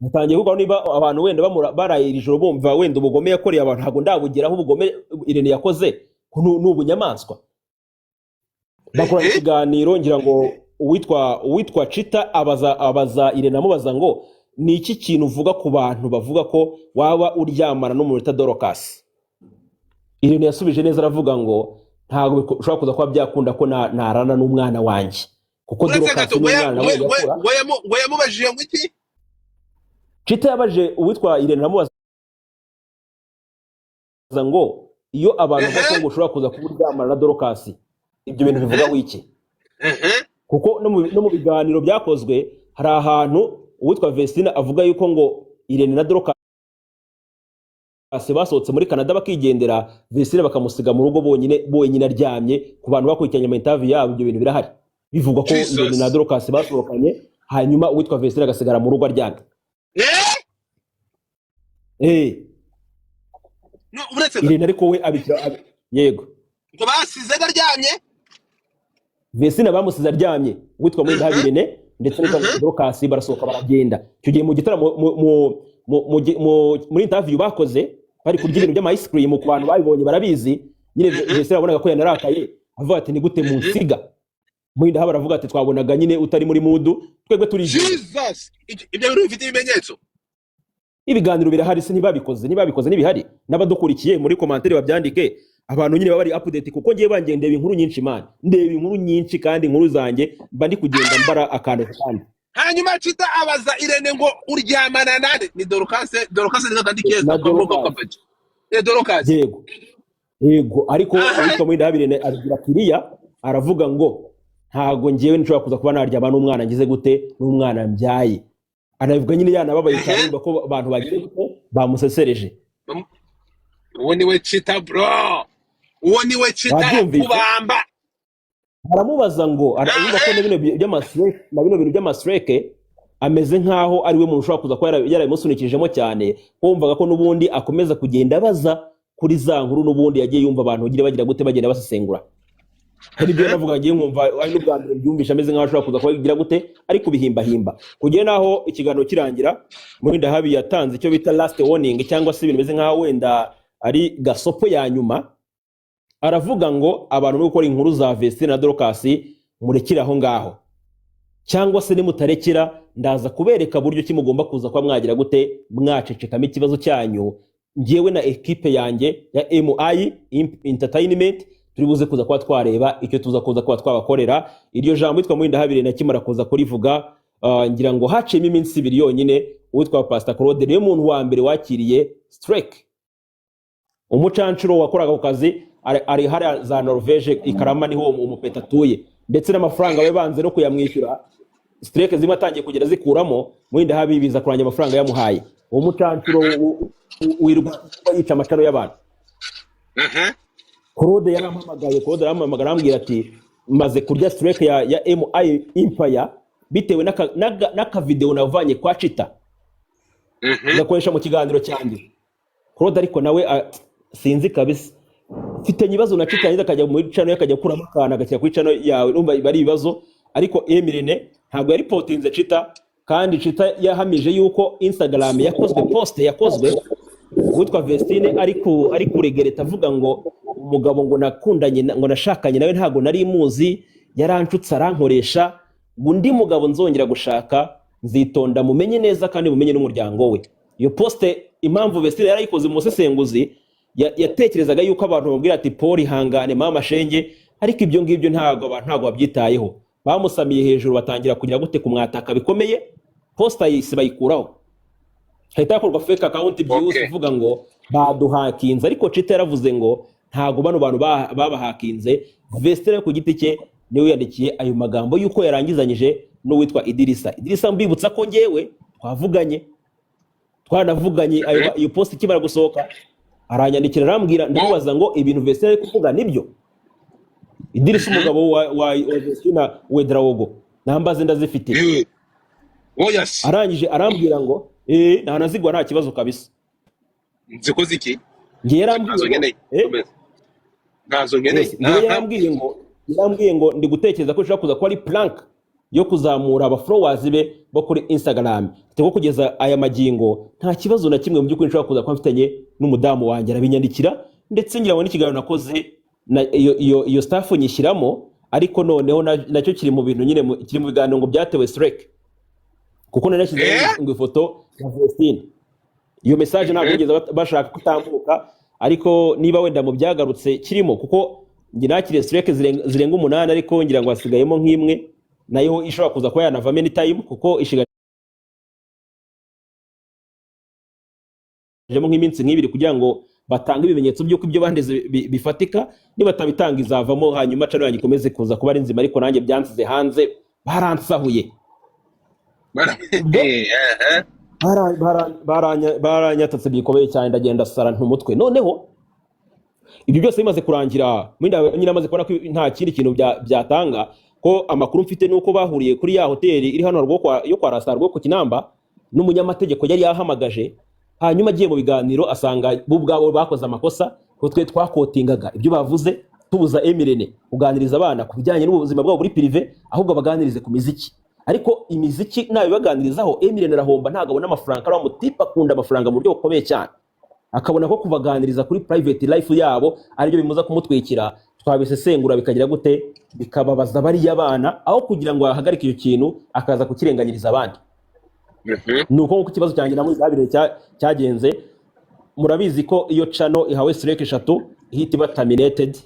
Natangiye kuvuga niba abantu wenda baraye iri joro bumva wenda ubugome yakoreye abantu, ntabwo ndabugeraho. Ubugome Irene yakoze ko ni ubunyamaswa. Bakorana ikiganiro, ngira ngo uwitwa Chita abaza Irene, amubaza ngo: "Ni iki kintu uvuga ku bantu bavuga ko waba uryamana n'umuntu wita Dorcas?" Irene yasubije neza, aravuga ngo: "Ntabwo bishobora kuza kuba byakunda ko narana n'umwana wanjye kuko Uretse Dorcas gato ni umwana nabonye akura." Ngo yamubajije ngo iki? Chita yabaje uwitwa Irene, aramubaza ngo: "Iyo abantu bavuga ko ngo ushobora kuza kuba uryamana na Dorcas, ibyo bintu bivuga wiki?" Kuko no mu biganiro byakozwe hari ahantu uwitwa Vestine avuga yuko ngo Irene na Dorcas basohotse muri Canada bakigendera, Vestine bakamusiga mu rugo bonyine bonyine aryamye. Ku bantu bakurikiranye ama interview yabo, ibyo bintu birahari, bivugwa ko Jesus. Irene na Dorcas basohokanye, hanyuma uwitwa Vestine agasigara mu rugo aryamye. Eh? Eh. No, uretse gato. Irene ariko we abikira yego. Ngo basize aryamye? Vestine bamusize aryamye, uwitwa Murindahabi Irene ndetse n'uwitwa Dorcas barasohoka baragenda. Icyo gihe mu gitaramo, muri interview bakoze bari kurya ibintu by'ama ice cream, ku bantu babibonye barabizi nyine. Vestine wabonaga ko yanarakaye, avuga ati: "Ni gute munsiga?" Murindahabi aravuga ati: "Twabonaga nyine utari muri mood, twebwe turigira." Jesus. Ibyo bintu bifite ibimenyetso? Ibiganiro birahari se? Ntibabikoze, ntibihari? N'abadukurikiye muri commentaire babyandike, abantu nyine baba bari update, kuko ngiye bangiye ndeba inkuru nyinshi man, ndeba inkuru nyinshi, kandi inkuru zanjye mba ndi kugenda mbara akantu ku kandi. Hanyuma Chita abaza Irene ngo uryamana nande? Ni Dorcas? Dorcas ni kandi keza Na kwa Dorcas. Kapaji, eh, Dorcas. Yego, ariko uwitwa Murindahabi Irene abigira kiriya, aravuga ngo: "Ntago ngewe nshobora kuza kuba naryama n'umwana ngize gute, n'umwana mbyaye." Anabivuga nyine yanababaye cyane, yumva ko abantu bagize gute, bamusesereje. Uwo niwe Chita, bro, uwo niwe Chita. Wabyumvise? Kubamba. Aramubaza ngo urumva ko na bino by'amasireke, na bino bintu by'amasireke, ameze nk'aho ari we muntu ushobora kuza kuba yarabimusunikijemo cyane, wumvaga ko n'ubundi akomeza kugenda abaza kuri za nkuru n'ubundi yagiye yumva abantu bagira bagira gute, bagenda basesengura. Hari ibyo yanavuga ngiye nkumva ari n'ubwa mbere mbyumvishe, ameze nk'aho ashobora kuza kuba yagira gute, ari kubihimbahimba. Kugera n'aho ikiganiro kirangira, Murindahabi yatanze icyo bita last warning, cyangwa se ibintu bimeze nk'aho wenda ari gasopo ya nyuma. Aravuga ngo: "Abantu muri gukora inkuru za Vestine na Dorcas, murekere aho ngaho, cyangwa se nimutarekera ndaza kubereka buryo ki mugomba kuza kuba mwagira gute, mwacecekamo ikibazo cyanyu. Njyewe na ekipe yanjye ya MI Entertainment turi buze kuza kuba twareba icyo tuza kuza kuba twabakorera." Iryo jambo witwa Murindahabi akimara kuza kurivuga, ngira ngo haciyemo iminsi 2 yonyine, uwitwa Pastor Claude niwe muntu wa mbere wakiriye strike. Umucancuro wakoraga ku kazi ari hariya za Norvege i Karama, niho uwo umupeta atuye, ndetse n'amafaranga we banze no kuyamwishyura. Strike zimwe atangiye kugenda zikuramo, Murindahabi biza kurangira amafaranga yamuhaye. Uwo mucancuro wirirwa yica amacaro y'abantu. Claude yarampamagaye, Claude arampamagara, arambwira ati: "Maze kurya strike ya MI Empire bitewe n'akavideo navanye kwa Chita ngakoresha mu kiganiro cyanjye." Claude ariko nawe sinzi kabisa, mfitanye ibibazo na Chita, yagize akajya muri channel ye, akajya akuramo akantu agashyira kuri channel yawe, urumva biba ari ibibazo. Ariko Emirene ntabwo yaripotinze Chita, kandi Chita yahamije yuko Instagram yakozwe, post yakozwe uwitwa Vestine ari kuregereta, avuga ngo umugabo ngo nakundanye ngo nashakanye nawe ntabwo nari muzi, yaranshutse arankoresha, ngo undi mugabo nzongera gushaka nzitonda mumenye neza kandi mumenye n'umuryango we. Iyo post, impamvu Vestine yarayikoze, mu busesenguzi yatekerezaga yuko abantu bamubwira ati: "Paul, ihangane mama shenge." Ariko ibyo ngibyo ntabwo abantu ntabwo babyitayeho, bamusamiye hejuru, batangira kugira gute, kumwataka bikomeye. Post ayisi bayikuraho, hahita hakorwa fake account byihuse ivuga ngo baduhakinze. Ariko Chita yaravuze ngo ntabwo bano bantu babahakinze, Vestine ku giti cye niwe yandikiye ayo magambo yuko yarangizanyije n'uwitwa Idirisa. Idirisa, mbibutsa ko ngewe twavuganye, twanavuganye iyo post ikimara gusohoka, aranyandikira, arambwira, ndamubaza ngo: "Ibintu Vestine ari kuvuga nibyo?" Idirisa, umugabo wa Vestina Wedrawogo, nambaze ndazifite. Oya se. Arangije arambwira ngo ntanazigwa, nta kibazo kabisa. Zikoze iki? Ngiye yarambwiye Ntazo ngo nkeneye. Komeza. Ntazo nkeneye. Yes, ngewe yarambwiye ngo ndi gutekereza ko ishobora kuza kuba ari prank. yo kuzamura aba followers be bo kuri Instagram. Ko kugeza aya magingo nta kibazo na kimwe mu by'ukuri nshobora kuza kuba mfitanye n'umudamu wanjye. Arabinyandikira, ndetse ngira ngo n'ikiganiro nakoze na iyo staff nyishyiramo, ariko noneho nacyo kiri mu bintu nyine kiri mu biganiro ngo byatewe strike, kuko nari nashyizeho ngo ifoto ya Vestine. Iyo message ntabwo bigeze bashaka kutambuka, ariko niba wenda mu byagarutse kirimo, kuko njye nakiriye strike zirenga 8, ariko ngira ngo hasigayemo nk'imwe nayo ishobora kuza kuba yanavamo anytime, kuko ishigajemo nk'iminsi nk'ibiri kugira ngo batange ibimenyetso by'uko ibyo bandeze bifatika. Nibatabitanga izavamo, hanyuma channel yanjye ikomeze kuza kuba ari nzima. Ariko nanjye byansize hanze, baransahuye. Ubwo baranyatatse bikomeye cyane, ndagenda sara ntumutwe. Noneho ibyo byose bimaze kurangira, Murinda nyine amaze kubona ko nta kindi kintu byatanga, ko amakuru mfite nuko bahuriye kuri ya hoteli iri hano haruguru yo kwa Rasta rwo ku Kinamba n'umunyamategeko yari yahamagaje. Hanyuma agiye mu biganiro asanga bo ubwabo bakoze amakosa, ko twe twakotingaga ibyo bavuze, tubuza Emirene kuganiriza abana ku bijyanye n'ubuzima bwabo muri privé, ahubwo baganirize ku miziki. Ariko imiziki nabibaganirizaho, Emirene arahomba, ntabwo abona amafaranga. Ari mutipe akunda amafaranga mu buryo bukomeye cyane, akabona ko kubaganiriza kuri private life yabo aribyo bimuza kumutwikira. Twabisesengura bikagira gute, bikababaza bariya bana, aho kugira ngo ahagarike icyo kintu akaza kukirenganyiriza abandi. Ni uko nguko ikibazo cyanjye na Murindahabi cyagenze. Murabizi ko iyo channel ihawe strike eshatu ihita iba terminated.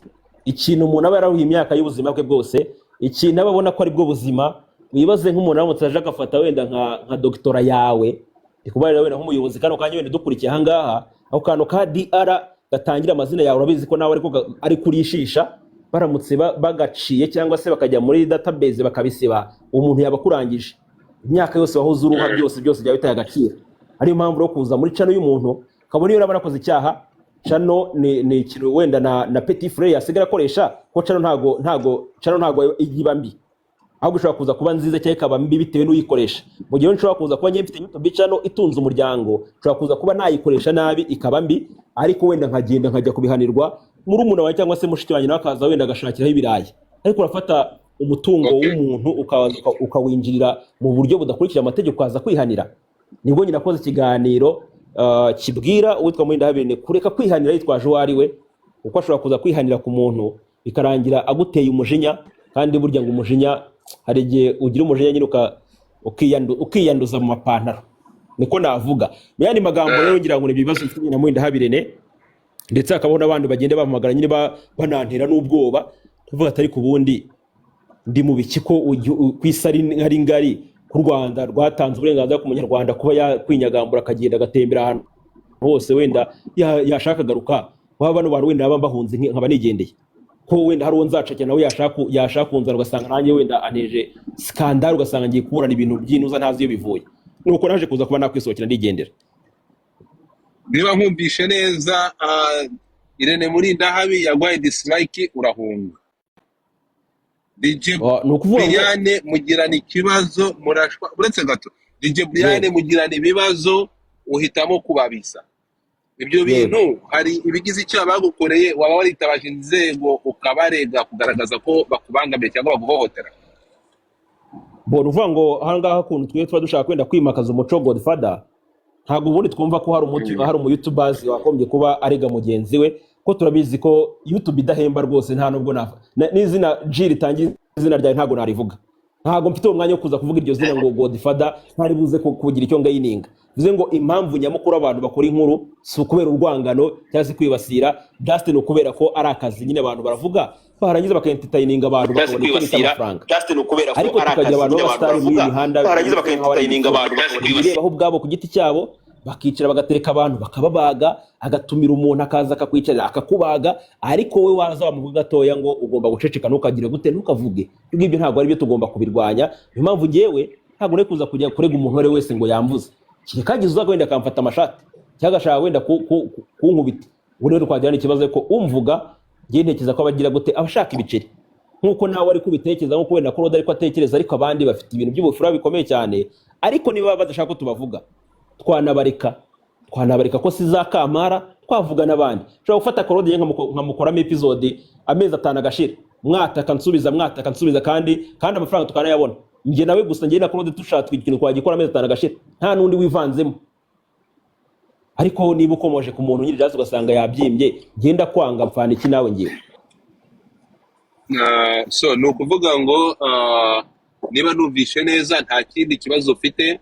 Ikintu umuntu aba yararuhiye imyaka y'ubuzima bwe bwose, ikintu aba abona ko ari bwo buzima. Wibaze nk'umuntu aramutse aje agafata wenda nka doctorat yawe, ndi kubarira wenda nk'umuyobozi kano kanya wenda dukurikiye ahangaha, ako kantu ka DR gatangira amazina yawe, urabizi ko nawe ariko ari kurishisha. Baramutse bagaciye cyangwa se bakajya muri database bakabisiba, umuntu yaba akurangije. Imyaka yose wahoze uruha, byose byose byaba bitaye agaciro. Ariyo mpamvu rero kuza muri channel y'umuntu, kabone iyo uraba nakoze icyaha, channel ni ikintu wenda na petit frère yasigara akoresha, ko channel ntago ijya iba mbi, ahubwo ishobora kuza kuba nziza cyangwa ikaba mbi bitewe n'uyikoresha. Mu gihe nshobora kuza kuba njye mfite YouTube channel itunze umuryango, nshobora kuza kuba nayikoresha nabi ikaba mbi, ariko wenda nkagenda nkajya kubihanirwa, murumuna wawe cyangwa se mushiki wanjye nawe akaza wenda agashakiraho ibirayi. Ariko urafata umutungo w'umuntu ukawinjirira mu buryo budakurikije amategeko, ukaza kwihanira. Nibwo nyine nakoze ikiganiro kibwira uwitwa Murindahabi kureka kwihanira yitwaje uwo ari we, kuko ashobora kuza kwihanira ku muntu bikarangira aguteye umujinya. Kandi burya ngo umujinya, hari igihe ugira umujinya nyine ukiyanduza mu mapantaro, niko navuga mu yandi magambo. Rero ngira ngo ni ibibazo mfitanye na Murindahabi Irene, ndetse hakabaho n'abandi bagenda bampamagara nyine banantera n'ubwoba, tuvuga atari ku bundi ndi mu biki, ko ku isi ari ngari, ku Rwanda rwatanze uburenganzira ku munyarwanda kuba yakwinyagambura akagenda agatembera ahantu hose, wenda yashaka agaruka. Waba bano bantu wenda baba mbahunze nkaba nigendeye, ko wenda hari uwo nzacakira nawe yashaka kunzana, ugasanga nanjye wenda aneje scandale, ugasanga ngiye kuburana ibintu by'inuza ntazi iyo bivuye. Nuko naje kuza kuba nakwisohokera ndigendera. Niba nkumvishe neza, Irene Murindahabi yaguhaye dislike urahunga, DJ Ah, ni ukuvuga ngo Brian mugirana ikibazo murashwa, uretse gato, DJ Brian mugirana ibibazo uhitamo kubabisa ibyo bintu. Hari ibigize icyaha bagukoreye? Waba waritabaje inzego ukabarega kugaragaza ko bakubangamiye cyangwa baguhohotera? Bon, uvuga ngo aha ngaha ukuntu twe tuba dushaka wenda kwimakaza umuco Godfather, ntabwo ubundi twumva ko hari umuti, hari umu YouTubers wagombye kuba arega mugenzi we, ko turabizi ko YouTube idahemba rwose. Nta nubwo n'izina G ritangira izina ryawe ntabwo narivuga, ntabwo mfite uwo mwanya wo kuza kuvuga iryo zina ngo Godfather, ntari buze kugira icyo ngayininga. Bivuze ngo impamvu nyamukuru abantu bakora inkuru si ukubera urwangano cyangwa se kwibasira, just ni ukubera ko ari akazi nyine. Abantu baravuga barangiza bakaentertaininga abantu, cyangwa se bakabona icyo bita kwibasira, amafaranga. just ni ukubera ko Ariko ari tukagira akazi abantu nyine abantu b'abasitari muri iyi baravuga mihanda barangiza bameze nk'aho ari bakaentertaininga abantu ibisore bakabona kwibasira, birebaho ubwabo ku giti cyabo, bakicara bagatereka abantu bakababaga, agatumira umuntu akaza akakwicarira akakubaga, ariko wowe waza wamuvuga gatoya ngo ugomba guceceka, ntukagire gute, ntukavuge. Ibyo ngibyo ntabwo ari byo, tugomba kubirwanya. Niyo mpamvu ngewe ntabwo nari kuza kujya kurega umuntu uwo ari we wese ngo yamvuze, kereka hagize uza wenda akamfata amashati cyangwa agashaka wenda kunkubita. Ubu rero twagira ikibazo ko umvuga, ngewe ntekereza ko abagira gute, abashaka ibiceri nk'uko nawe ari kubitekereza, nk'uko wenda Claude ariko atekereza. Ariko abandi bafite ibintu by'ubufura bikomeye cyane, ariko niba badashaka ko tubavuga, twanabareka, ko si za kamara twavuga n'abandi. Nshobora gufata Claude njye nkamukoramo episode amezi 5 agashira, mwataka nsubiza, mwataka nsubiza, kandi amafaranga tukanayabona. Njye nawe gusa, njye na Claude, dushatse ikintu twagikora amezi 5 agashira, nta n'undi wivanzemo. Ariko niba ukomoje ku muntu nyiri, ugasanga yabyimbye, ngenda kwanga mfana iki nawe ngiwe? So ni ukuvuga ngo niba numvishe neza, nta kindi kibazo ufite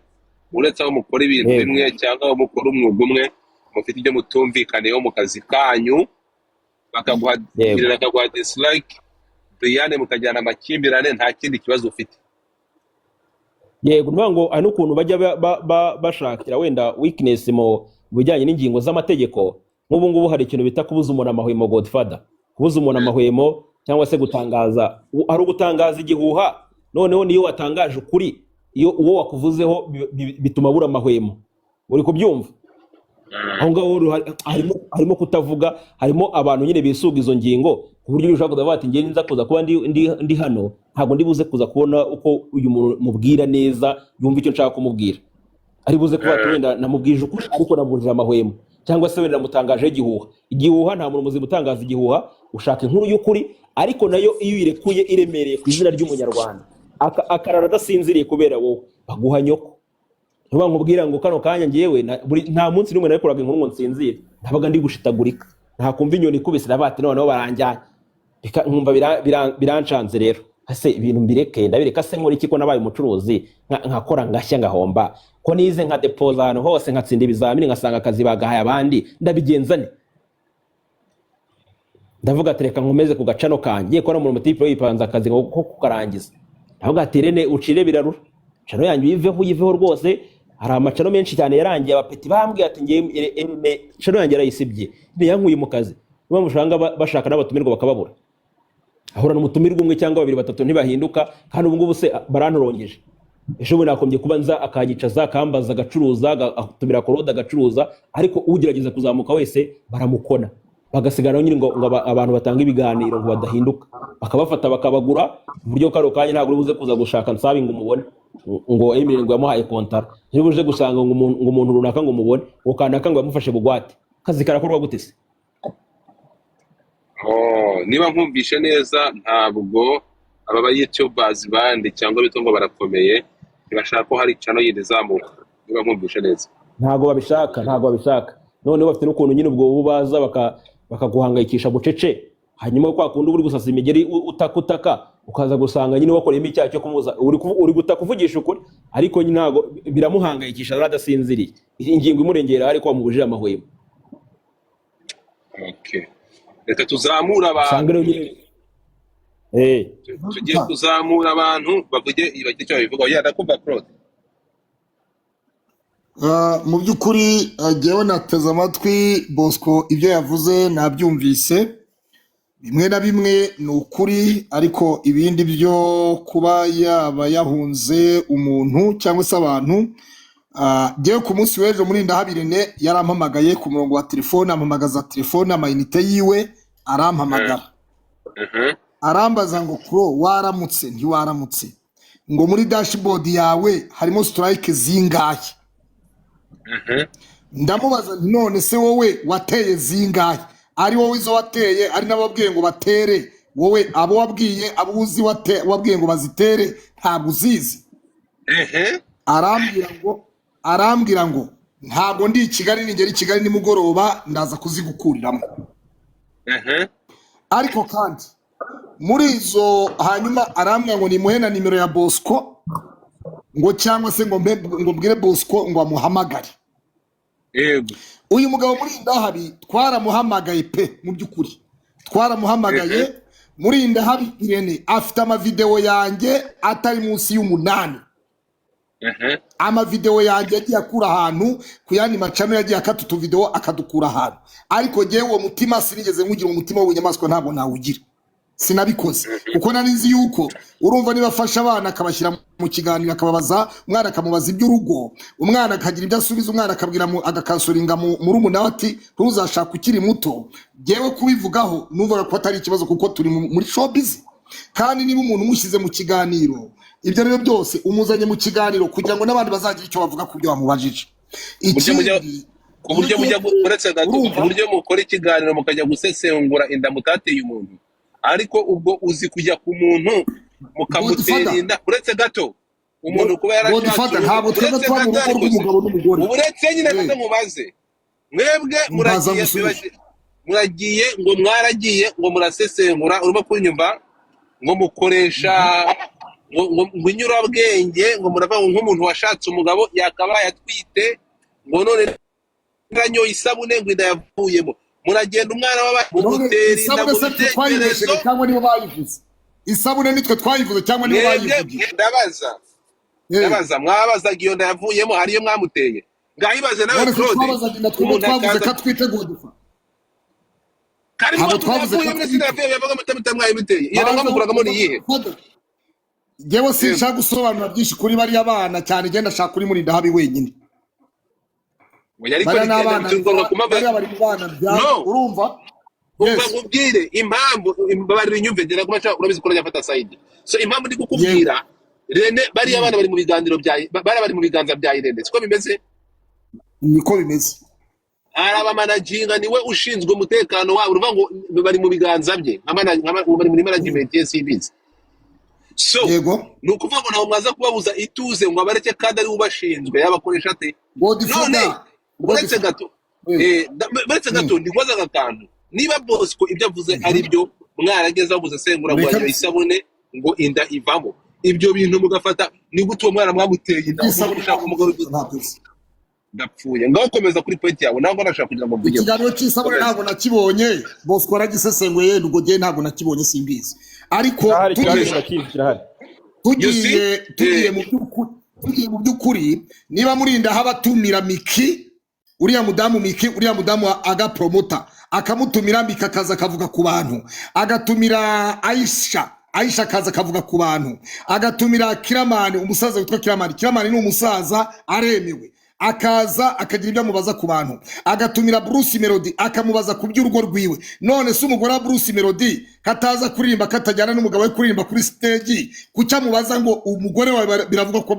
uretse aho mukora ibintu bimwe cyangwa aho mukora umwuga umwe, mufite ibyo mutumvikaniyeho mu kazi kanyu, bakaguha bakaguha dislike, Brian, mukajyana amakimbirane, nta kindi kibazo ufite. Yego, ni ukuvuga ngo hari n'ukuntu bajya bashakira wenda weakness mu bijyanye n'ingingo z'amategeko. Nk'ubu ngubu hari ikintu bita kubuza umuntu amahwemo, Godfather, kubuza umuntu amahwemo cyangwa se gutangaza, hari ugutangaza igihuha. Noneho niyo watangaje ukuri, iyo uwo wakuvuzeho bituma abura amahwemo, uri kubyumva? Aho ngaho harimo kutavuga, harimo abantu nyine bisuga izo ngingo ku buryo ushobora kuvuga ati: "Njye nza kuza kuba ndi hano, ntabwo ndi buze kuza kubona uko uyu muntu mubwira neza yumva icyo nshaka kumubwira." Ari buze kuba ati wenda namubwije ukuri ariko namubujije amahwemo, cyangwa se wenda namutangajeho igihuha. Igihuha, nta muntu muzima utangaza igihuha. Ushaka inkuru y'ukuri, ariko nayo iyo uyirekuye iremereye ku izina ry'umunyarwanda, akarara adasinziriye kubera wowe, baguha nyoko. Niba nkubwira ngo kano kanya ngewe nta munsi n'umwe nakoraga inkuru ngo nsinzire, nabaga ndi gushitagurika, ntakumva inyoni ikubise nabati noneho baranjyanye. Nkumva birancanze rero. Ese ibintu mbireke? Ndabireka se? Nkora iki ko nabaye umucuruzi, nkakora ngashya ngahomba, ko nize nka depoza ahantu hose, nkatsinda ibizamini, ngasanga akazi bagahaye abandi? Ndabigenza ne? Ndavuga ati: "Reka nkomeze ku gacano kanjye." Ngiye kubona umuntu mutipe yipanze akazi ngo ko kukarangiza, ndavuga ati: "Rene ucire birarura, channel yanjye uyiveho, uyiveho rwose." Hari amachannel menshi cyane yarangiye, abapeti bambwiye ati: "Ngiye Rene, channel yanjye yarayisibye, yankuye mu kazi." Niyo mpamvu usanga bashaka n'abatumirwa bakababura, ahura n'umutumirwa umwe cyangwa babiri, batatu, ntibahinduka. Kandi ubu ngubu se barantorongeje? Ejo bundi nakombye kuba nza akanyicaza, akambaza, agacuruza, atumira korode agacuruza, ariko ugerageza kuzamuka wese baramukona, bagasigara nyine ngo abantu batanga ibiganiro ngo badahinduka, bakabafata bakabagura ku buryo kano kanya ntabwo uri buze kuza gushaka nsabi ngo umubone ngo Emile ngo yamuhaye kontara, ntiri buze gusanga ngo umuntu runaka ngo umubone ngo kanaka ngo yamufashe bugwate. Akazi karakorwa gute se? Oh, niba nkumvishe neza, ntabwo aba ba YouTubers bandi cyangwa bitwa ngo barakomeye ntibashaka ko hari channel yindi izamuka, niba nkumvishe neza. Ntabwo babishaka, ntabwo babishaka. Noneho bafite n'ukuntu nyine ubwo bo baza bakaguhangayikisha bucece, hanyuma kwa kundi uba uri gusasa imigeri, utaka utaka, ukaza gusanga nyine wakoreyemo icyaha cyo kumuza, uri gutaka uvugisha ukuri, ariko nyine ntabwo biramuhangayikisha, aradasinziriye, ingingo imurengera ariko wamubujije amahwemo. Okay, reka tuzamure usanga abantu. Rero nyine Tugiye kuzamura abantu bavuge, bagire icyo babivugaho. Ya, ndakumva, Claude. Mu by'ukuri jyewe nateze amatwi Bosco, ibyo yavuze nabyumvise, bimwe na bimwe ni ukuri, ariko ibindi byo kuba yaba yahunze umuntu cyangwa se abantu, jyewe ku munsi w'ejo muri Ndahabirene yarampamagaye ku murongo wa telefone, ampamagaza telefone amayinite yiwe, arampamagara, arambaza ngo: "Kuro, waramutse ntiwaramutse?" Ngo: "Muri dashboard yawe harimo strike zingahe?" Ndamubaza nti: "None se wowe wateye zingahe? Ari wowe izo wateye, ari n'ababwiye ngo batere, wowe abo wabwiye, abo uzi wabwiye ngo bazitere, ntabwo uzizi?" Arambwira ngo: "Ntabwo ndi i Kigali, nigera i Kigali nimugoroba ndaza kuzigukuriramo." Ariko kandi muri izo, hanyuma arambwira ngo nimuhe na nimero ya Bosco, ngo cyangwa se ngo ngo mbwire Bosco ngo amuhamagare. Uyu mugabo muri Ndahabi twaramuhamagaye pe, mu by'ukuri twaramuhamagaye. Muri Ndahabi Irene afite amavidewo yanjye atari munsi y'umunani, amavidewo yanjye yagiye akura ahantu ku yandi machannel, yagiye akata utuvidewo akadukura ahantu. Ariko jyewe uwo mutima sinigeze nkugira, umutima w'ubunyamaswa ntabwo nawugira, sinabikoze, kuko nari nzi yuko, urumva, niba afasha abana akabashyira mu kiganiro, akababaza, umwana akamubaza iby'urugo, umwana akagira ibyo asubiza, umwana akabwira agakasoringa murumuna we ati: "Ntuzashake ukiri muto." Jyewe kubivugaho numvaga ko atari ikibazo, kuko turi muri showbiz, kandi niba umuntu umushyize mu kiganiro, ibyo ari byo byose umuzanye mu kiganiro kugira ngo n'abandi bazagira icyo bavuga ku byo wamubajije. Buryo mujya Ikindi, ku buryo mujya uretse gato, ku urumva buryo mukora ikiganiro mukajya gusesengura inda mutateye umuntu, ariko ubwo uzi kujya ku muntu mukamutera Godfather inda, uretse gato. Umuntu kuba yarashatse Godfather, urugo ntabwo twebwe uretse tuba mu gato rugo ariko se rw'umugabo n'umugore. Ubu uretse nyine Eh. gato mubaze mwebwe Mbaza muragiye musubize. Muragiye ngo mwaragiye ngo murasesengura, urimo kunyumva, ngo mukoresha ngo inyurabwenge, ngo muravuga ngo nk'umuntu washatse umugabo yakabaye atwite, ngo none nanyoye isabune ngo inda yavuyemo, muragenda umwana w'aba None mumutera inda isabune mu se twe twayibesheje bitekerezo. cyangwa nibo bayivuze? Isabune nitwe twayivuze cyangwa nibo Mwebwe bayivugiye? Ndabaza. Eh. Ndabaza, mwabazaga iyo nda yavuyemo, hariyo mwamuteye? Ngahibaze nawe. None se Claude, twabazaga inda? Twebwe umuntu twavuze akaza ko atwite, Godfather. Kandi Ntabwo muba twavuze ko yavuyemo atwite. Sinapfuye yavuga mutamita mwayimuteye iyo nda. Banza Mwamukuragamo ni iyihe? Njyewe sinshaka gusobanura byinshi kuri bariya bana cyane, genda ashaka kuri Murindahabi wenyine. Oya, ariko Bariya ni rigenda abana biturwa ku mpamvu bariya bari mu bana bya No. Urumva? Umva, Yes. nkubwire impamvu, mbabarira inyumve, genda kuba urabizi ko urajya side. So impamvu ndi kukubwira Rene, bariya bana bari mu biganiro bya bariya bari mu biganza bya Irene, siko bimeze? Niko bimeze. Arabamanaginga, niwe ushinzwe umutekano wabo. Uruvuga ngo bari mu biganza bye bari muri management ye, simbizi. So Yego. ni ukuvuga ngo ntabwo mwaza kubabuza ituze ngo abareke, kandi ari we ubashinzwe, yabakoresha ate none? Godfather. Uretse gato. Uretse gato, ndikubaza aka kantu: niba Bosco ibyo avuze ari byo, mwarageze aho musesengura ngo Reka yanyoye isabune ngo inda ivamo, ibyo bintu mugafata, ni gute uwo mwana mwamuteye inda? Isabune ushaka umugabo ntabwo nzi. Ndapfuye. Ngaho komeza kuri point yawe, ntabwo nashaka kugira ngo mvugeho. Ikiganiro cy'isabune ntabwo nakibonye. Bosco waragisesenguye, ubwo njyewe ntabwo nakibonye, simbizi, ariko Kirahari, kirahari. tugiye Ndakizi, kirahari. You see? Tugiye mu by'ukuri, niba murinda abatumira Miki, uriya mudamu Miki, uriya mudamu wa aga promota, akamutumira Miki akaza akavuga ku bantu, agatumira Aisha, Aisha akaza akavuga ku bantu, agatumira Kiramani, umusaza witwa Kiramani, Kiramani ni umusaza aremewe, akaza akagira ibyo amubaza ku bantu, agatumira Bruce Melody akamubaza ku by'urugo rwiwe. None se umugore wa Bruce Melody kataza kuririmba, katajyana n'umugabo we kuririmba kuri stage, kuki amubaza ngo umugore wawe biravugwa ko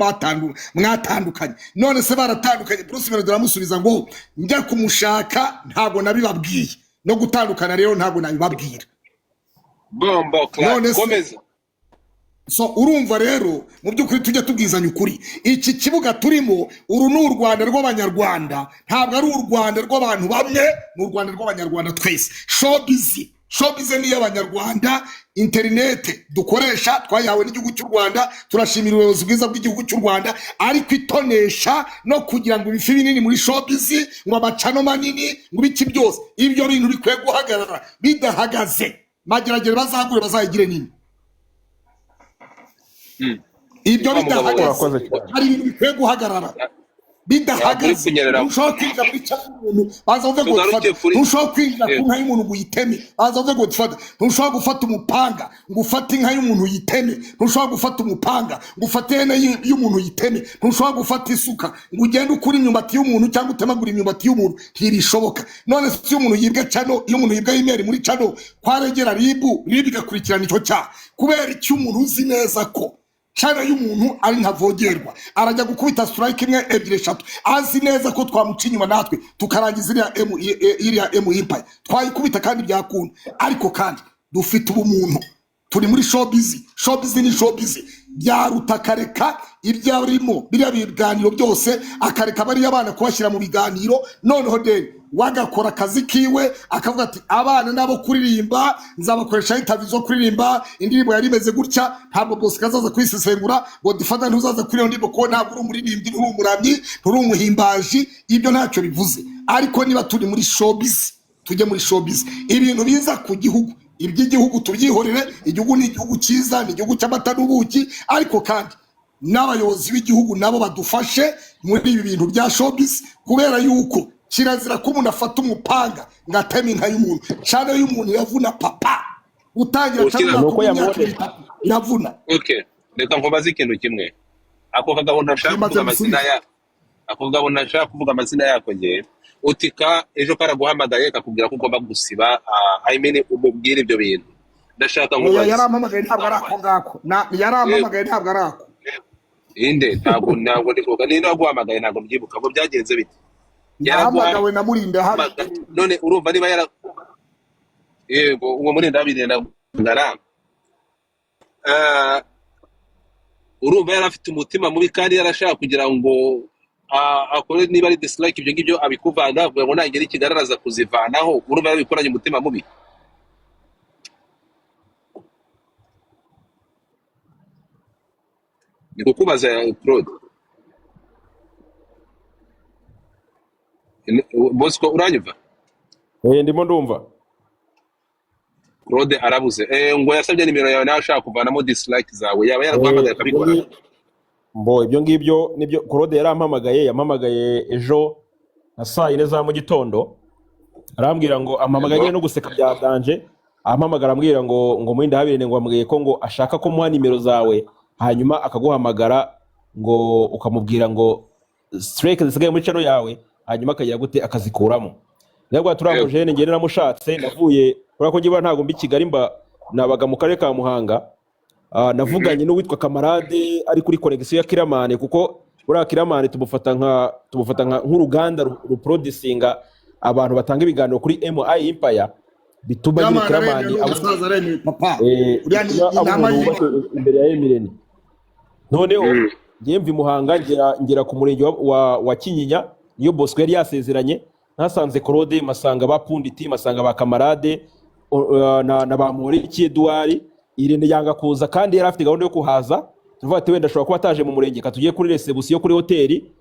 mwatandukanye? None se baratandukanye? Bruce Melody aramusubiza ngo njya kumushaka ntabwo nabibabwiye, no gutandukana rero ntabwo nabibabwira. Bombo clap. None se Komeza. So urumva rero, mu by'ukuri tujya tubwizanya ukuri. Iki kibuga turimo uru ni u Rwanda rw'Abanyarwanda, ntabwo ari u Rwanda rw'abantu bamwe, ni u Rwanda rw'Abanyarwanda twese. Showbiz, showbiz ni iy'Abanyarwanda. Interinete dukoresha twayihawe n'igihugu cy'u Rwanda, turashimira ubuyobozi bwiza bw'igihugu cy'u Rwanda. Ariko itonesha no kugira ngo ibifi binini muri showbiz, ngo amacano manini, ngo ibiki byose, ibyo bintu bikwiye guhagarara. Bidahagaze, Mageragere bazagure bazayigire nini. Ibyo Wa mugabo we. bidahagaze, Urakoze cyane. hari ibintu bikwiye guhagarara. Bidahagaze, Uri kunyerera. ntushobora kwinjira muri cya y'umuntu, baza uvuge ngo Tugaruke dufate. Ntushobora kwinjira ku nka y'umuntu ngo uyiteme, baza uvuge ngo dufate. Ntushobora gufata umupanga ngo ufate inka y'umuntu uyiteme. Ntushobora gufata umupanga ngo ufate ihene y'umuntu uyiteme. Ntushobora gufata isuka ngo ugende ukure imyumbati y'umuntu cyangwa utemagure imyumbati y'umuntu, ntibishoboka. None se iyo umuntu yibwe channel, iyo umuntu yibwe email muri channel, kwaregera RIB, RIB igakurikirana icyo cyaha, kubera icyo umuntu uzi neza ko channel y'umuntu ari ntavogerwa, arajya gukubita strike imwe, ebyiri, eshatu, azi neza ko twamuca inyuma natwe tukarangiza iriya M, iriya M Empire twayikubita kandi byakunda. Ariko kandi dufite ubumuntu, turi muri showbiz. Showbiz ni showbiz. Byaruta akareka ibyo arimo, biriya biganiro byose, akareka bariya bana kubashyira mu biganiro, noneho then wagakora akazi kiwe, akavuga ati abana nabo kuririmba nzabakoresha interview zo kuririmba indirimbo yari imeze gutya. Ntabwo Bosco azaza kuyisesengura, Godfather ntuzaza kuri iyo ndirimbo kuko ntabwo uri umuririmbyi, nturi umuramyi, nturi umuhimbaji, ibyo ntacyo bivuze. Ariko niba turi muri showbiz, tujye muri showbiz. Ibintu biza ku gihugu, iby'igihugu tubyihorere. Igihugu ni igihugu cyiza, ni igihugu cy'amata n'ubuki. Ariko kandi n'abayobozi b'igihugu nabo badufashe muri ibi bintu bya showbiz, kubera yuko kirazira ko umuntu afata umupanga ngo ateme inka y'umuntu. Channel y'umuntu iravuna, papa. Gutangira Ukira- channel Ni uko imyaka yamuboneye. 3 iravuna. Okay, reka nkubaze ikintu kimwe. Ako kagabo ntashaka Bimaze kuvuga amazina gusubiza. ya ako kagabo ntashaka kuvuga amazina yako. Ngewe utika ejo karaguhamagaye kakubwira ko ugomba gusiba, I mean, umubwire ibyo bintu, ndashaka Oya, nkubaze. yarampamagaye ntabwo ari ako ngako. Yarampamagaye ntabwo ari ako. Inde? Ntabwo ndi kuvuga ninde waguhamagaye, ntabwo mbyibuka ngo byagenze bite. Nahamagawe na Murinda hano. Yaraguhamagaye none urumva niba yara yego, uwo Murinda ngara. Urumva yari afite umutima mubi kandi yarashaka kugira ngo akore niba ari dislike ibyo ngibyo abikuvana, kugira ngo nagera i Kigali araza kuzivanaho. Urumva yarabikoranye umutima mubi? Ni kukubaza, Claude. Bosco, uranyumva? Ndimo ndumva. Claude arabuze. Ngo yasabye nimero yawe, nawe ashaka kuvanamo dislike zawe, yaba yaraguhamagaye akabikora? Mbo ibyo ngibyo nibyo Claude yarampamagaye, yampamagaye ejo na saa 4 za mu gitondo, arambwira ngo ampamagaye Yego. no guseka bya danje, ampamagara ambwira ngo Murindahabi ngo ambwiye ko ngo ashaka ko muha nimero zawe, hanyuma akaguhamagara ngo ukamubwira ngo strike zisigaye muri channel yawe, hanyuma akagira gute akazikuramo. Nabwo turamuje Yego. njye naramushatse, navuye kubera ko ngiba ntago mbi Kigali, mba nabaga mu karere ka Muhanga. Navuganye n'uwitwa Kamarade ari kuri connection ya Kiramani, kuko buriya Kiramani tumufata nka nk'uruganda ruproducinga abantu batanga ibiganiro kuri MI Empire, bituma nyine Kiramani aremewe, Kiramani ni umusaza aremewe papa. Uriya ni bituma aba inama umuntu y'Imana. wubashywe imbere ya Emirene. Noneho ngiye mva i Muhanga ngera ku murenge wa Kinyinya, niyo Bosco yari yasezeranye, ntasanze Claude, masanga ba Punditi, masanga ba Kamarade na ba Mporiki Edouard. Irene yanga kuza kandi yari afite gahunda yo kuhaza, tuvuga ati wenda ashobora kuba ataje mu murenge, ka tugiye kuri resebusiyo kuri hoteli,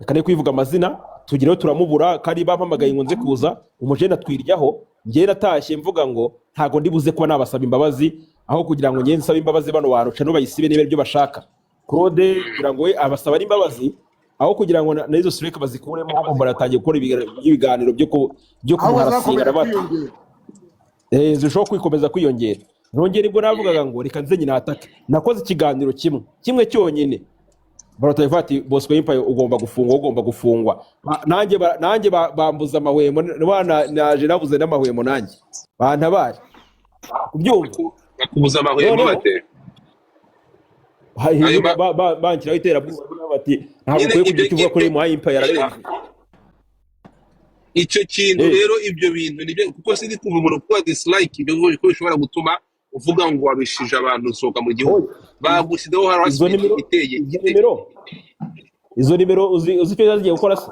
reka ne kwivuga amazina, tugerayo turamubura, kandi bampamagaye ngo nze kuza, umujene atwiryaho. Njye natashye mvuga ngo ntago ndi buze kuba nabasaba imbabazi, aho kugira ngo njye nsabe imbabazi bano bantu no bayisibe niba ibyo bashaka. Claude kugira ngo we abasaba n'imbabazi, aho kugira ngo na izo strike bazikuremo, ahubwo baratangiye gukora ibiganiro byo Ahubwo kumuharasinga zakomeza bati kwiyongera. Zishobora kwikomeza kwiyongera. Nongera nibwo navugaga ngo reka nze nyina atake. Nakoze ikiganiro kimwe kimwe cyonyine, barataye ati Bosco Empire ugomba gufungwa, ugomba gufungwa. Nanjye bambuza amahwemo, naje nabuze n'amahwemo, nanjye bantabare kubyumva. Bakubuza amahwemo Noneho bate? Hanyuma banshyiraho iterabwoba bati ntabwo nyine ukwiye ibyo kugira icyo uvuga kuri ngibyo, MI Empire ararenze. Icyo kintu rero, ibyo bintu nibyo, kuko sindi kumva umuntu kuba dislike ibyo ngibyo ko bishobora gutuma uvuga ngo wabishije abantu usohoka mu gihugu, bagushyizeho Izo harassment nimero, iteye izo ite? nimero, izo nimero uzi icyo zigiye gukora se?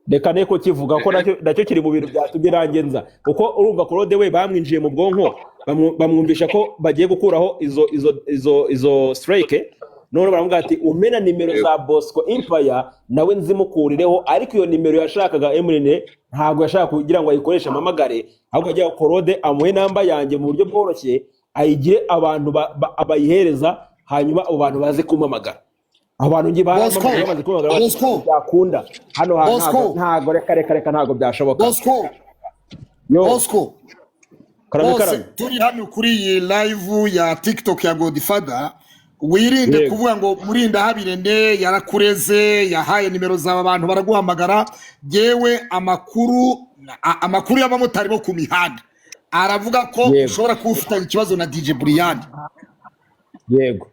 Reka ne ko kivuga ko nacyo kiri mu bintu byatumye nanjye nza, kuko urumva Claude we bamwinjiye mu bwonko, bamwumvisha ko bagiye gukuraho izo strike. None baramubwira ati umena nimero za Bosco Empire nawe nzimukurireho, ariko iyo nimero yashakaga Emirene ntabwo yashaka kugira ngo ayikoreshe amamagare, ahubwo ajya Claude amuhe namba yanjye mu buryo bworoshye, ayigire abantu abayihereza, hanyuma abo bantu baze kumpamagara. Abantu ngi Bosco, baramamagaye, bamaze kumpamagara bati Bosco, byakunda hano Bosco, ntago reka ntago byashoboka. Bosco, Yo Bosco. Karame Bose karame. turi hano kuri iyi live ya TikTok ya Godfather, wirinde Yego. kuvuga ngo Murindahabi yarakureze, yahaye nimero zawe abantu baraguhamagara. Yewe amakuru y'abamotari bo ku mihanda aravuga ko Yego. ushobora kuba ufitanye ikibazo na DJ Brian. Yego.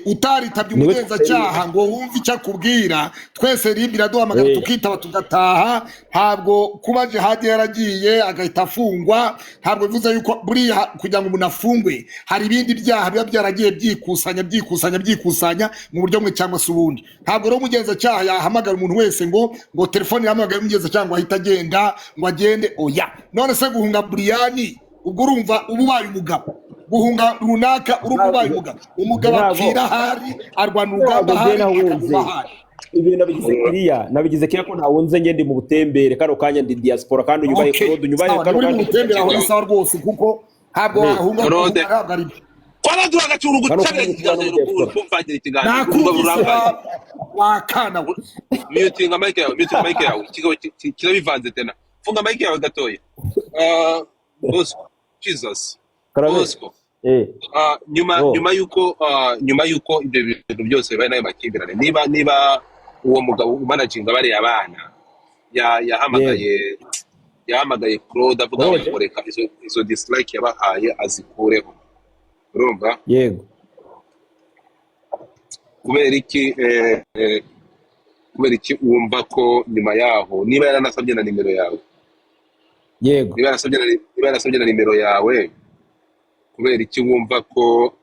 Utaritabye Niwe umugenzacyaha ngo wumve icyo akubwira, twese rimbi iraduhamagara tukitaba tugataha. Ntabwo kuba Jihadi yaragiye agahita afungwa ntabwo bivuze yuko buriya kugira ngo umuntu afungwe hari ibindi byaha biba byaragiye byikusanya byikusanya byikusanya mu buryo bumwe cyangwa se ubundi. Ntabwo rero umugenzacyaha yahamagara umuntu wese ngo telefone yahamagaye umugenzacyaha ngo ahite agenda ngo agende, oya. None se guhunga Buriyani ubwo urumva uba ubaye umugabo? Guhunga runaka urumva ubaye umugabo? Umugabo Ntabwo. apfira ahari, arwana urugamba Ntabwo ahari, njye nahunze. akaguma ahari. Ibintu nabigize kiriya, nabigize kiriya ko ntawunze, njye ndi mu butembere kano kanya, ndi diaspora kandi unyubahe Okay. Claude, unyubahe Sawa, kano niba uri mu kanya. butembere aho ni sawa rwose, kuko ntabwo wahunga, Claude. guhunga ntabwo ari byo. Kwanza uragacura Kano ugucabira kanya ikiganiro, tubana mu diaspora. kumvangira ikiganiro urumva Nakubise rurambaye. wakana we. Mutinga mic yawe, mutinga mic yawe, ikigo kirabivanze tena. Funga mic yawe gatoya. Bosco, Jesus. Karame. Bosco. Nyuma Oh. nyuma yuko ibyo bintu byose bibaye n'ayo makimbirane, niba uwo mugabo umanaginga bariya bana yahamagaye Claude avuga Claude? ngo reka izo dislike yabahaye azikureho, urumva? Yego. Kubera iki kubera iki wumva ko nyuma yaho niba yaranasabye na nimero yawe, Yego. niba yarasabye na nimero yawe, kubera iki wumva ko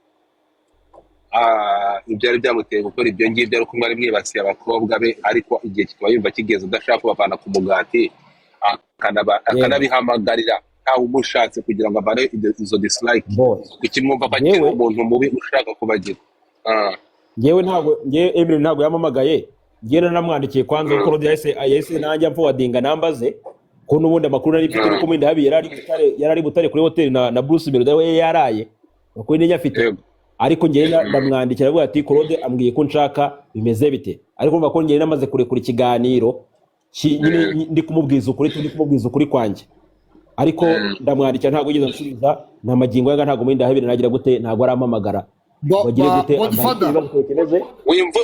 Ibyari byamuteye gukora ibyo ngibyo ari uko mwari mwibasiye abakobwa be, ariko igihe kikaba yumva kigeze adashaka kubavana ku mugati, akanabihamagarira ntawe umushatse kugira ngo avane izo dislike. Bo Kuki mwumva ko akiri Yewe. umuntu mubi ushaka kubagira? Ngewe ntabwo, ngewe Emily ntabwo yampamagaye. Ngewe naramwandikiye kwanza, kuko Claude yahise nanjye amforwardinga namba ze, ko n'ubundi amakuru nari mfite nuko Murindahabi yari ari Butare kuri hoteli na Bruce Melody we yaraye, amakuru nari nyafite. Ariko ngewe ndamwandikira, avuga ati: "Claude ambwiye ko nshaka, bimeze bite?" Ariko urumva ko ngewe namaze kurekura ikiganiro nyine ndi kumubwiza ukuri, ndi kumubwiza ukuri kwanjye. Ariko ndamwandikira, ntabwo yigeze ansubiza. Nta magingo yaga, ntabwo Murindahabi nagira gute, ntabwo arampamagara ngo agire gute Godfather. ambaye ibibazo kimeze,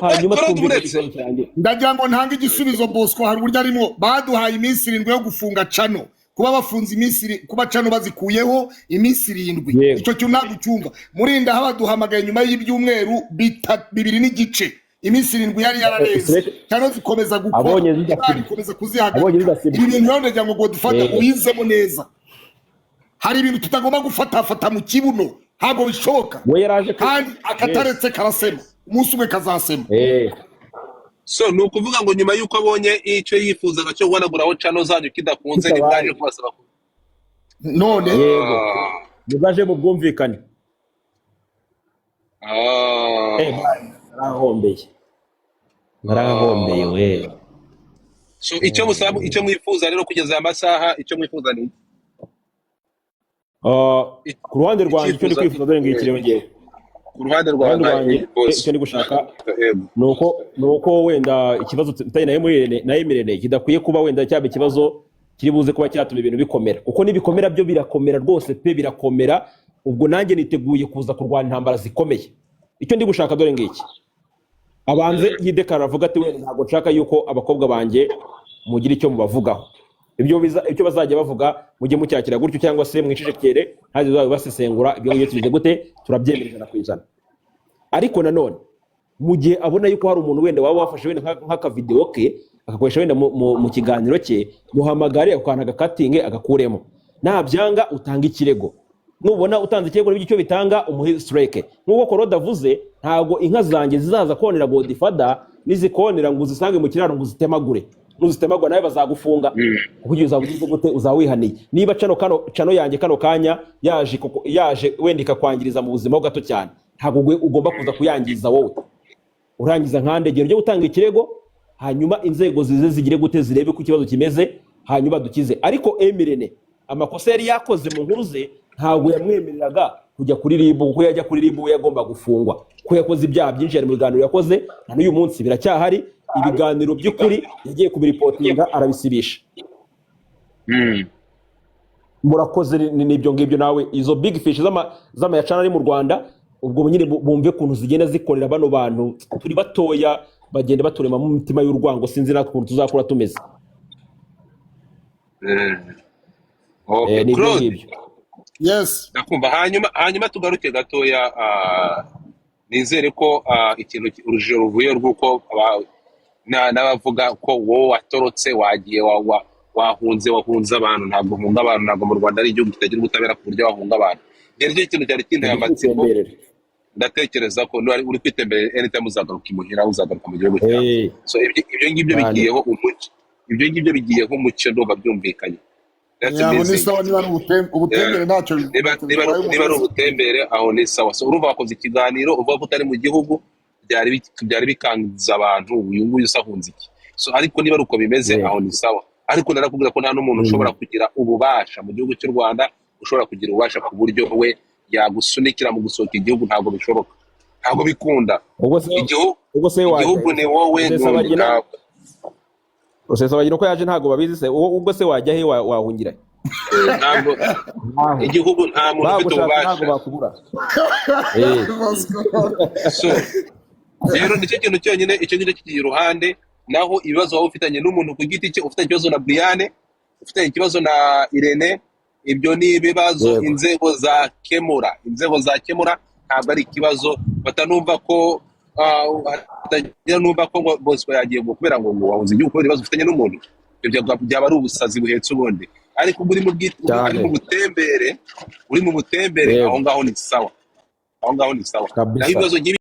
hanyuma Claude, twumvikane uretse ikibazo cyanjye. Ndagira ngo ntange igisubizo, Bosco. Hari uburyo arimo baduhaye iminsi 7 yo gufunga channel, kuba bafunze iminsi kuba channel bazikuyeho iminsi 7. Icyo kintu ntabwo ucyumva. Murinda baduhamagaye nyuma y'ibyumweru 2 n'igice, iminsi 7 yari yararenze, channel zikomeza gukora, Abonye zidasibye. ikomeza kuzihagarika. Abonye zidasibye. Ibi bintu rero ndagira ngo Godfather ubizemo neza. Hari ibintu tutagomba gufatafata mu kibuno, ntabwo bishoboka. We yaraje Kandi akataretse karasema, umunsi umwe kazasema. So ni ukuvuga ngo nyuma y'uko abonye icyo yifuzaga cyo guhanaguraho channel zanyu kidakunze, Kitabaye. ntibwaje kubasaba None Yego, nibwo aje mu bwumvikane. Narahombeye, narahombeye we. So icyo musaba, icyo mwifuza rero kugeza aya masaha, icyo mwifuza ni iki? Ku ruhande rwanjye, icyo ndi Icyifuzo- kwifuza dore ngiki rero ngewe. Ku ruhande Ku rwawe ruhande nka rwanjye, boss. icyo ndi gushaka nuko wenda ikibazo mfitanye na Emirene kidakwiye kuba wenda cyaba ikibazo kiri buze kuba cyatuma ibintu bikomera, kuko nibikomera byo birakomera rwose pe, birakomera. Ubwo nanjye niteguye kuza kurwana intambara zikomeye. Icyo ndi gushaka dore ngiki: abanze yideclara, avuga ati: "Wenda ntabwo nshaka yuko abakobwa banjye mugira icyo mubavugaho." Ibyo icyo bazajya bavuga mujye mucyakira gutyo, cyangwa se mwicecekere, ntaze basesengura. Ibyo ngibyo tubize gute, turabyemera 100%. Ariko nanone mu gihe abona yuko hari umuntu wenda waba wafashe wenda nk'akavideo ke agakoresha wenda mu kiganiro cye, muhamagare, ako kantu agacuttinge agakuremo. Nabyanga utanga ikirego. Nubona utanze ikirego n'ibyo icyo bitanga, umuhe strike. Nk'uko Korode avuze, ntabwo inka zanjye zizaza konera Godfather, nizikonera ngo uzisange mu kiraro ngo uzitemagure. Nuzitemagura nawe bazagufunga, kuko igihe uzaba ugize gute, uzaba wihaniye. Niba channel kano channel yanjye kano kanya yaje yaje wenda ikakwangiriza mu buzima ho gato cyane, ntabwo ugomba kuza kuyangiza wowe urangiza nkandegera. Ujye gutanga ikirego, hanyuma inzego zize zigire gute, zirebe ko ikibazo kimeze, hanyuma dukize. Ariko Emirene amakosa yari yakoze mu nkuru ze ntabwo yamwemereraga kujya kuri RIB, kuko yajya kuri RIB we yagomba gufungwa, ko yakoze ibyaha byinshi. Yari mu biganiro yakoze, na n'uyu munsi biracyahari. Ibiganiro by'ukuri yagiye kubireportinga arabisibisha. Murakoze. N'ibyo ngibyo nawe, izo big fish z'amayacana ari mu Rwanda, ubwo nyine bumve ukuntu zigenda zikorera bano bantu turi batoya, bagenda baturemamo imitima y'urwango. Sinzi natwe ukuntu tuzakura tumeze. Okay. N'ibyo Claude, ngibyo. Yes. Ndakumva. Hanyuma tugaruke gatoya, nizere ko ikintu urujijo ruvuye rw'uko n'abavuga ko wowe watorotse, wagiye wahunze abantu. Ntabwo uhunga abantu, ntabwo mu Rwanda ari igihugu kitagira ubutabera ku buryo wahunga abantu. Njye nicyo kintu cyari kinteye Ndi amatsiko. kwitemberera. Ndatekereza ko niba uri kwitemberera, anytime uzagaruka imuhira, uzagaruka mu gihugu cyawe. So ibyo ngibyo Cyane. bigiyeho umucyo, ibyo ngibyo bigiyeho umucyo, ndumva byumvikanye. That's Aho ni amazing. sawa, niba ari ubutembere ntacyo Niba ntacyo niba bitwaye niba ari umuntu wese. ubutembere, aho ni sawa. So urumva wakoze ikiganiro uvuga ko utari mu gihugu, byari bikangiza abantu: uyu nguyu usahunze iki? So ariko niba ari uko bimeze, aho ni sawa. Ariko narakubwira ko nta n'umuntu ushobora kugira ububasha mu gihugu cy'u Rwanda, ushobora kugira ububasha ku buryo we yagusunikira mu gusohoka igihugu. Ntabwo bishoboka, ntabwo bikunda. Ubwo se Igihugu, ubwo se wajya igihugu ni wowe n'undi. Rusesabagina Ntabwo Rusesabagina uko yaje ntabwo babizi se? Ubwo se wajya he, wahungira he? Ntabwo Ntaho. igihugu, nta muntu ufite Bagushatse ntabwo ububasha. bakubura. So rero nicyo kintu cyonyine, icyo ngicyo kigiye iruhande. Naho ibibazo waba ufitanye n'umuntu ku giti cye, ufitanye ikibazo na Brian, ufitanye ikibazo na Irene, ibyo ni ibibazo inzego zakemura, inzego zakemura, ntabwo ari ikibazo. Batanumva ko hatagira numva ko ngo Bosco yagiye ngo kubera ngo wahuze igihugu kubera ibibazo ufitanye n'umuntu. Ibyo byaba ari ubusazi buhetse ubundi. Ariko ubwo uri mu ari mu butembere, uri mu butembere, aho ngaho ni sawa, aho ngaho ni sawa. Naho Kabisa. ibibazo nk'ibi